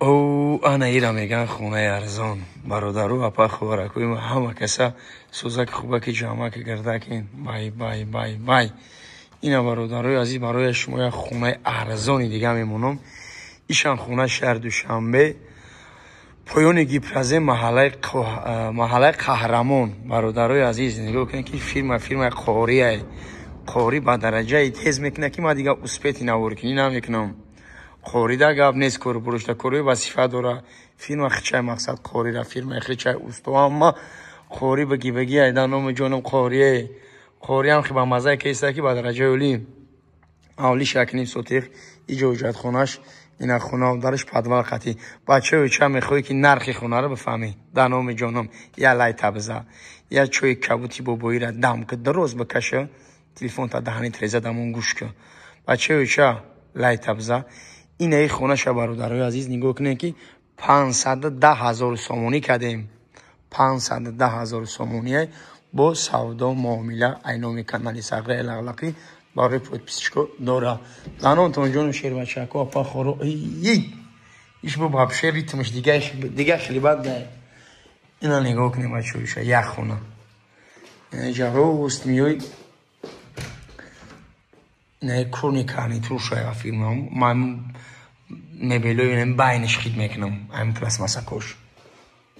О, ана ира меган хонаи арзон. Бародару, апа, хоҳаракои ма, ҳама каса сӯзаки, хубаки, ҷамъаки, гардакин. Бай, бай, бай, бай. Ина, бародарои азиз, барои шумо як хонаи арзони дига мемонам. Ишан хона шаҳр Душанбе, поёни Гипрозем, маҳаллаи Қаҳрамон. Бародарои азиз, нигоҳ кунед, ки фирма фирмаи қория, қори ба дараҷаи тез мекунад, ки ман дига успеть и наворкунӣ намекунам. Қорида гап нест, кори бурушта кори вазифа дора фирма хичай, мақсад қорира фирмаи хичай, усто ҳама қори. Баги, баги, айда номи ҷонам қорие. Қориам хи ба маззае кеста, ки ба дараҷаи олӣ. Авли шакним сотих иҷо ҳуҷҷатхонаш. Ина хона дараш подвал қатӣ. Бачаё, ча мехоҳӣ, ки нархи хонаро бифаҳмӣ, да номи ҷоном я лайта биза, я чои кабути бобоира дам ки дароз бикаша, телефонта даҳани треза дамон гӯш ка. Бачаё, ча лайта биза. Инаи хонаша, бародарои азиз, нигоҳ кунед, ки 510 000 сомонӣ кардем. 510 000 сомоние бо савдо муомила айноми канали Сағраи Лағлақӣ барои подписчико дора. Занонтон ҷону шербачако, апа, хоро, иш бо вообще ритмш дига хеле бад да. Ина нигоҳ кунем, бачаҳоиша, як хона ҷа рост миёй, не курни гарнитурша фирма. Ман мебелои байниш хид мекунам, ами пластмассакош.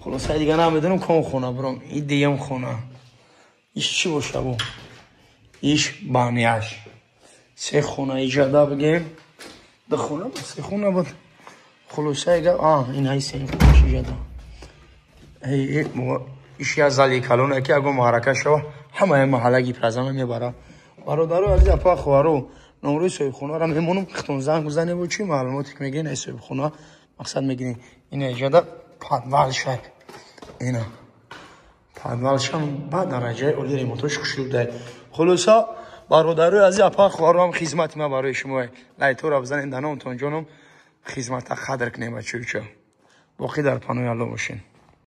Хулоса, дига намедонам кон хона бурам. И диям хона иш чӣ боша? Бо иш баняш се хона иҷада бигем, ду хона буд, се хона буд. Хулоса, ига ин ҳай се хонаш иҷада. Иш я зали калона, ки ягон маърака шава, ҳамаи маҳалла Гипрозема мебара. Бародаро азиз, апа, хоҳаро, номрои соҳибхонаро мемонам, хитон занг бизанебу чӣ маълумоте ки мегирен ай соҳибхона, мақсад мегирен. Ина иҷада подвал шак, ина подвалшам ба дараҷаи оли, ремонтош хушрӯдай. Хулоса, бародарои азиз, апа, хоҳарам, хизмати ман барои шумо. Лайтора бизанед, даномтон ҷоном, хизмата қадр кунем. Бачаюча, боқӣ дар панои Алло бошен.